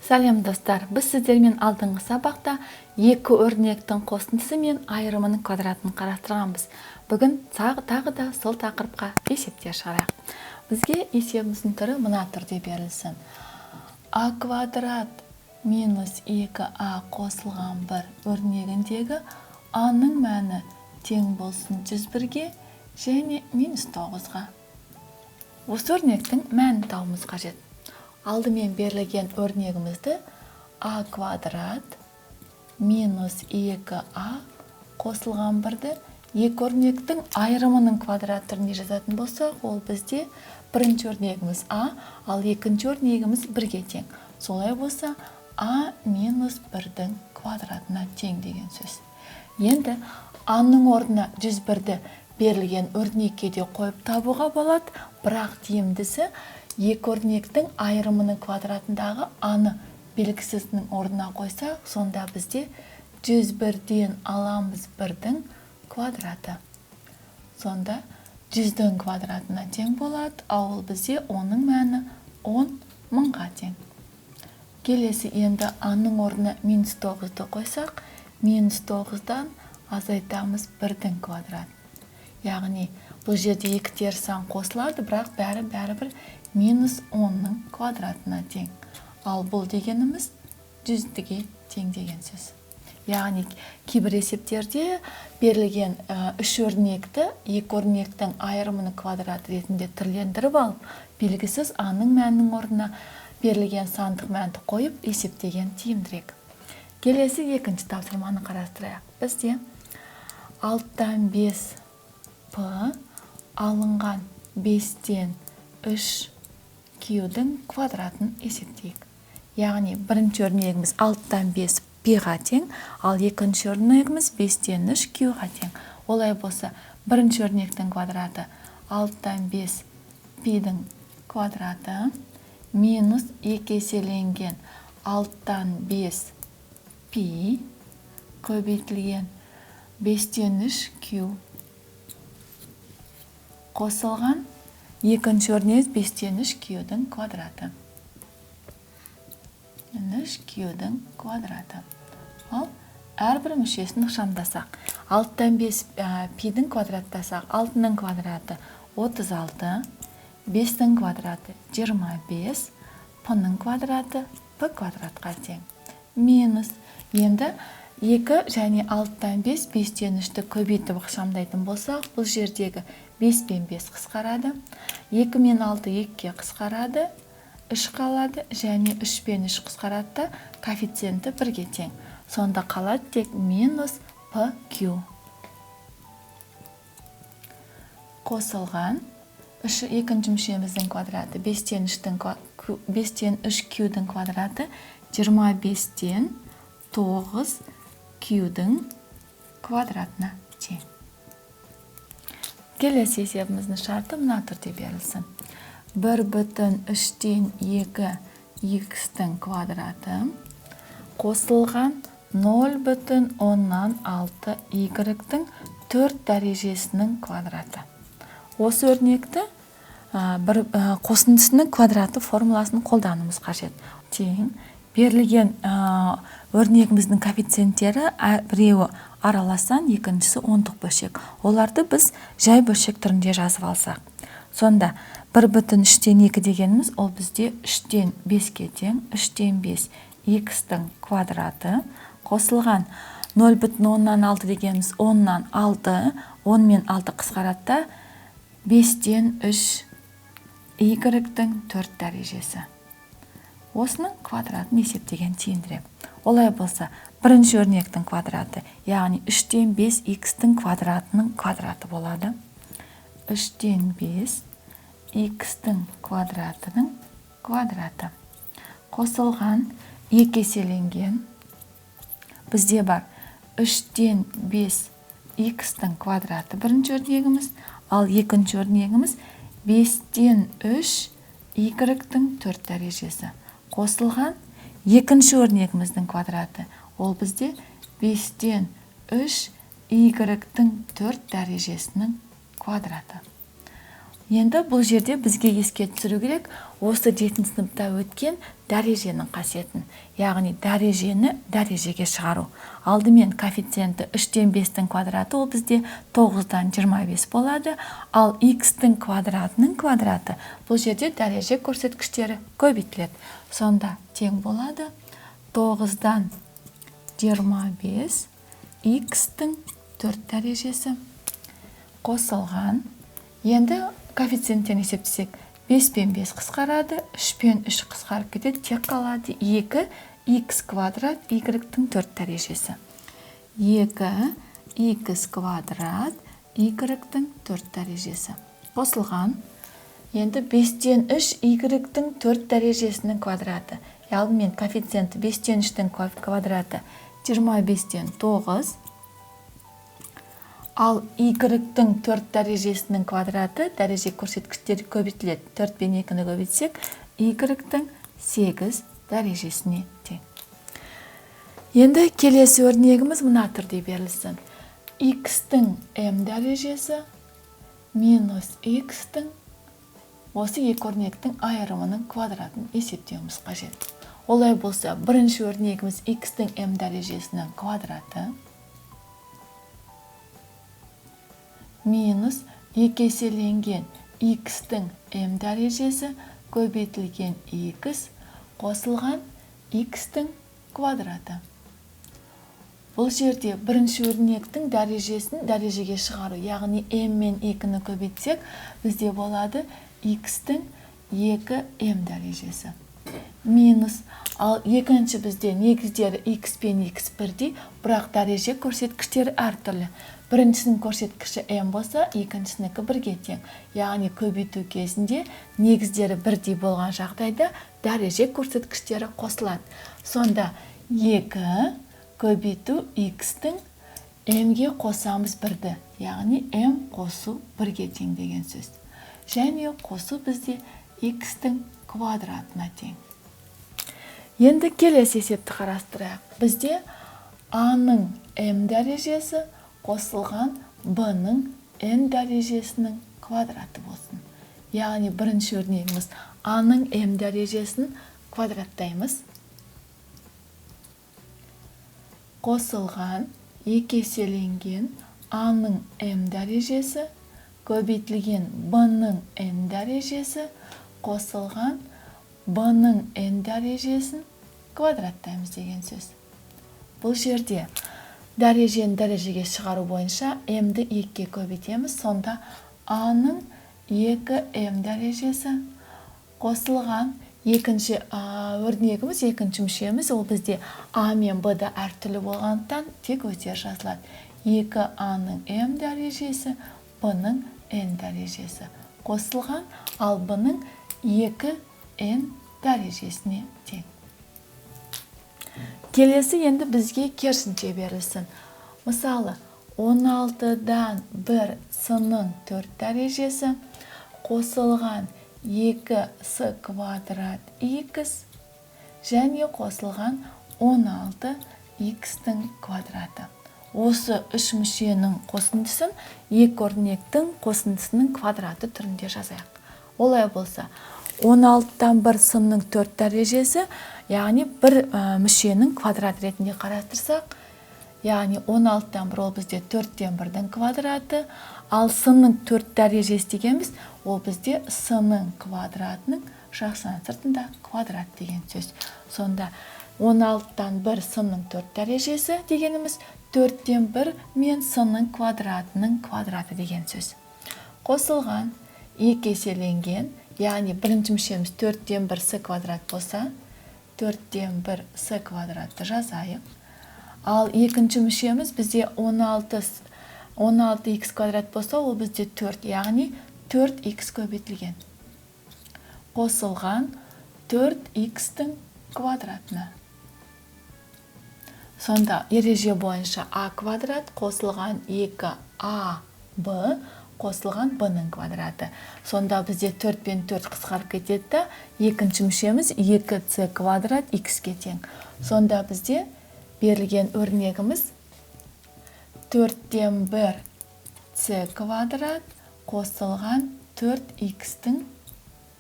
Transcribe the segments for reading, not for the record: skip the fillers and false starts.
Сәлем, достар! Біз сіздермен алдыңғы сабақта екі өрнектің қосындысы мен айырымының квадратын қарастырғанбыз. Бүгін тағы да сол тақырыпқа есептер шығарайық. Бізге есебіміздің түрі мына түрде берілсін: а квадрат минус 2а қосылған 1 өрнегіндегі а-ның мәні тең болсын 101-ге және минус 9-ға. Осы өрнектің мәнін табуымыз қажет. Алдымен берілген өрнегімізді а квадрат минус 2а қосылған 1-ді екі өрнектің айырымының квадрат түрінде жазатын болсақ, ол бізде бірінші өрнегіміз а, ал екінші өрнегіміз 1-ге тең. Солай болса, а минус 1-дің квадратына тең деген сөз. Енді а-ның орнына 101-ді берілген өрнекке де қойып табуға болады, бірақ тиімдісі екі өрнектің айырымының квадратындағы аны белгісіздің орнына қойсақ, сонда бізде 101-ден аламыз 1-дің квадраты. Сонда 100-дің квадратына тең болады, ал ол бізде оның мәні 10 мыңға тең. Келесі енді аның орнына минус 9-ды қойсақ, минус 9-дан азайтамыз 1-дің квадрат. Яғни бұл жерде екі теріс сан қосылады, бірақ бәрі бәрібір минус 10-ның квадратына тең. Ал бұл дегеніміз 100-ге тең деген сөз. Яғни кейбір есептерде берілген үш өрнекті екі өрнектің айырымының квадраты ретінде түрлендіріп алып, белгісіз а-ның мәнінің орнына берілген сандық мәнді қойып есептеген тиімдірек. Келесі екінші тапсырманы қарастырайық. Бізде 6-тан 5 п алынған 5-тен 3 q-дің квадратын есептейік. Яғни бірінші өрнегіміз 6-тан 5 p-ға тең, ал екінші өрнегіміз 5-тен 3 q-ға тең. Олай болса, бірінші өрнектің квадраты 6-тан 5 p-дің квадраты минус 2 еселенген 6-тан 5 p көбейтілген 5-тен 3 q қосылған екінші өрнегіміз 5-тен 3 q-дің квадраты. 3 q-дің квадраты. Ал әрбір мүшесін ықшамдасақ, 6-тан 5 пидің квадраттасақ, 6-ның квадраты 36, 5-тің квадраты 25, п-ның квадраты п квадратқа тең. Минус. Енді 2 және 6-тан 5, 5-тен 3-ті көбейтіп ықшамдайтын болсақ, бұл жердегі 5 пен 5 қысқарады, 2 мен 6 2-ге қысқарады, 3 қалады және 3 пен 3 қысқарады да, коэффициенті 1-ге тең. Сонда қалады тек минус pq. Қосылған екінші мүшеміздің квадраты 5-тен 3 q-дің квадраты 25-тен 9 q-дің квадратына тең. Келесі есебіміздің шарты мына түрде берілсін. 1,3 2 х-тің квадраты қосылған 0,6 y-тің 4 дәрежесінің квадраты. Осы өрнекті бір қосындысының квадраты формуласын қолдануымыз қажет. Тең берілген өрнегіміздің коэффициенттері біреуі аралас сан, екіншісі ондық бөлшек. Оларды біз жай бөлшек түрінде жазып алсақ. Сонда 1,3 2 дегеніміз ол бізде 3-тен 5-ке тең, 3-тен 5 х-тің квадраты қосылған 0,6 дегеніміз 10-нан 6, 10 мен 6 қысқарады да, 5-тен 3 y-тің 4 дәрежесі. Осының квадратын есептеген тиімдірек. Олай болса, бірінші өрнектің квадраты, яғни 3-тен 5 х-тің квадратының квадраты болады. 3-тен 5 х-тің квадратының квадраты қосылған 2 еселенген бізде бар 3-тен 5 х-тің квадраты бірінші өрнегіміз, ал екінші өрнегіміз 5-тен 3 y-тің 4 дәрежесі қосылған екінші өрнегіміздің квадраты, ол бізде 5-тен 3 y-тің 4 дәрежесінің квадраты. Енді бұл жерде бізге еске түсіру керек осы 7 сыныпта өткен дәреженің қасиетін, яғни дәрежені дәрежеге шығару. Алдымен коэффициенті 3-тен 5-тің квадраты, ол бізде 9-дан 25 болады, ал x-тің квадратының квадраты, бұл жерде дәреже көрсеткіштері көбейтіледі. Сонда тең болады 9-дан 25 x-тің 4 дәрежесі қосылған. Енді коэффициенттен есептесек, 5 пен 5 қысқарады, 3 пен 3 қысқарып кетеді, тек қалады 2 x квадрат y-тің 4 дәрежесі. 2 x квадрат y-тің 4 дәрежесі қосылған. Енді 5-тен 3 y-тің 4 дәрежесінің квадраты. Алдымен коэффициенті 5-тен 3-тің квадраты 25-тен 9. Ал y-тің 4 дәрежесінің квадраты, дәреже көрсеткіштері көбейтіледі. 4 пен 2-ні көбейтсек, y-тің 8 дәрежесіне тең. Енді келесі өрнегіміз мына түрде берілсін. X-тің m дәрежесі минус x-тің осы екі өрнектің айырымының квадратын есептеуіміз қажет. Олай болса, бірінші өрнегіміз x-тің m дәрежесінің квадраты минус 2 еселенген x-тің m дәрежесі көбейтілген x қосылған x-тің квадраты. Бұл жерде бірінші өрнектің дәрежесін дәрежеге шығару, яғни m мен 2-ні көбейтсек, бізде болады x-тің 2m дәрежесі. Минус, ал екінші бізде негіздері x пен x бірдей, бірақ дәреже көрсеткіштері әртүрлі. Біріншісінің көрсеткіші m болса, екіншісінікі бірге тең. Яғни көбейту кезінде негіздері бірдей болған жағдайда дәреже көрсеткіштері қосылады. Сонда 2 көбейту x-тің m-ге қосамыз бірді, яғни m қосу бірге тең деген сөз. Және қосу бізде x-тің квадратына тең. Енді келесі есепті қарастырайық. Бізде а-ның m дәрежесі қосылған b-ның n дәрежесінің квадраты болсын. Яғни бірінші өрнегіміз а-ның m дәрежесін квадраттаймыз. Қосылған 2 еселенген а-ның m дәрежесі көбейтілген b-ның n дәрежесі қосылған b-ның n дәрежесін квадраттаймыз деген сөз. Бұл жерде дәрежені дәрежеге шығару бойынша m-ді 2-ге көбейтеміз. Сонда а-ның 2m дәрежесі қосылған екінші өрнегіміз, екінші мүшеміз, ол бізде а мен b-да әртүрлі болғандықтан тек өздері жазылады. 2а-ның m дәрежесі, b-ның n дәрежесі қосылған, ал b-ның 2n дәрежесіне тең. Келесі енді бізге керісінше берілсін. Мысалы, 16-дан 1 с-ның 4 дәрежесі қосылған 2 с квадрат x және қосылған 16 x-тің квадраты. Осы үш мүшенің қосындысын екі өрнектің қосындысының квадраты түрінде жазайық. Олай болса, 16-дан 1 с-ның 4 дәрежесі, яғни бір мүшенің квадрат ретінде қарастырсақ, яғни 16-дан 1 ол бізде 4-тен 1-дің квадраты, ал с-ның 4 дәрежесі дегеніміз, ол бізде с-ның квадратының жақшаның сыртында квадрат деген сөз. Сонда 16-дан 1 с-ның 4 дәрежесі дегеніміз 4-тен 1 мен с-ның квадратының квадраты деген сөз. Қосылған 2 еселенген, яғни бірінші мүшеміз 4-тен 1 с квадрат болса, 4-тен 1 с квадратты жазайық. Ал екінші мүшеміз бізде 16 х квадрат болса, ол бізде 4, яғни 4 х көбейтілген. Қосылған 4 х-тің квадратына. Сонда ереже бойынша а квадрат қосылған 2аб қосылған b-ның квадраты. Сонда бізде 4 пен 4 қысқарып кетеді да, екінші мүшеміз 2c квадрат х-ке тең. Сонда бізде берілген өрнегіміз 4-тен 1 c квадрат қосылған 4х-тің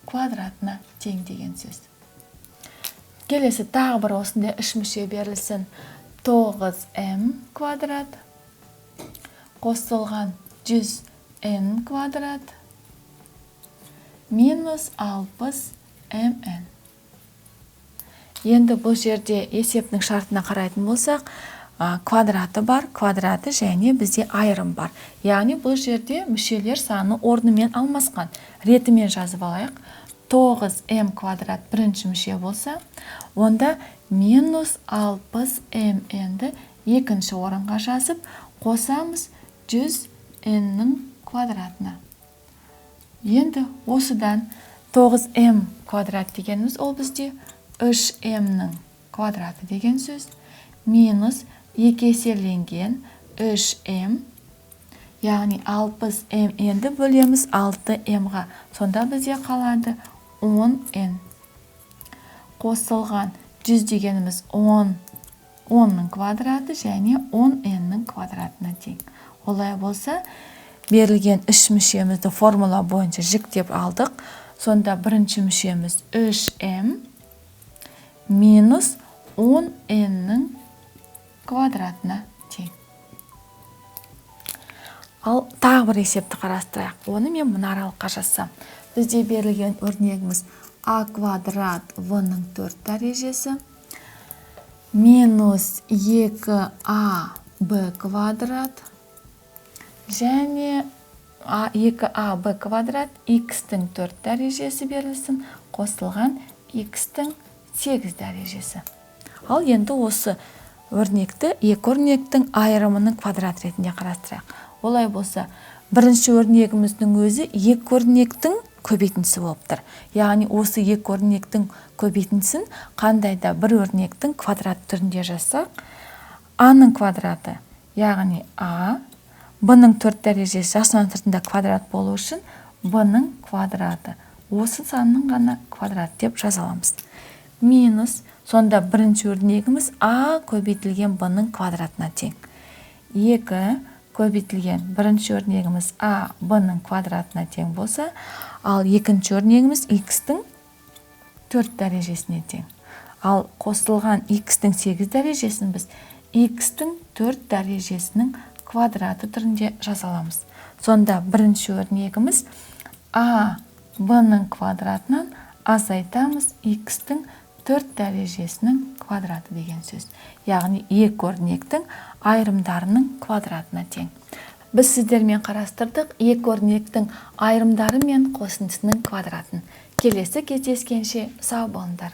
квадратына тең деген сөз. Келесі тағы бір осындай үш мүше берілсін. 9m квадрат қосылған 100n квадрат минус 60mn. Енді бұл жерде есептің шартына қарайтын болсақ, квадраты бар, квадраты және бізде айырым бар. Яғни бұл жерде мүшелер саны орнымен алмасқан. Ретімен жазып алайық. 9m квадрат бірінші мүше болса, онда минус 60mn-ді екінші орынға жазып, қосамыз 100n-нің квадратына. Енді осыдан 9m квадрат дегеніміз ол бізде 3m-нің квадраты деген сөз, минус 2 еселенген 3m, яғни 60mn-ді бөлеміз 6m-ға. Сонда бізде қалады 10n. Қосылған 100 дегеніміз 10, 10-ның квадраты және 10n-нің квадратына тең. Олай болса, берілген үш мүшемізді формула бойынша жіктеп алдық. Сонда бірінші мүшеміз 3m минус 10n-нің квадратына тең. Ал тағы бір есепті қарастырайық. Оны мен мына аралыққа жазсам. Бізде берілген өрнегіміз а квадрат в-ның 4 дәрежесі минус 2а б квадрат және 2а б квадрат х-тің 4 дәрежесі берілсін, қосылған х-тің 8 дәрежесі. Ал енді осы өрнекті екі өрнектің айырымының квадрат ретінде қарастырайық. Олай болса, бірінші өрнегіміздің өзі екі өрнектің көбейтіндісі болып тұр. Яғни осы екі өрнектің көбейтіндісін қандай да бір өрнектің квадрат түрінде жазсақ, а-ның квадраты, яғни а, б-ның 4 дәрежесі жасанның сыртында квадрат болу үшін б-ның квадраты, осы санның ғана квадрат деп жаза аламыз. Минус, сонда бірінші өрнегіміз а көбейтілген б-ның квадратына тең. 2 көбейтілген бірінші өрнегіміз а б-ның квадратына тең болса, ал екінші өрнегіміз х-тің 4 дәрежесіне тең. Ал қосылған х-тің 8 дәрежесін біз х-тің 4 дәрежесінің квадраты түрінде жаза аламыз. Сонда бірінші өрнегіміз а б-ның квадратынан азайтамыз х-тің 4 дәрежесінің квадраты деген сөз. Яғни екі өрнектің айырымдарының квадратына тең. Біз сіздермен қарастырдық екі өрнектің айырымдары мен қосындысының квадратын. Келесі кездескенше сау болыңдар.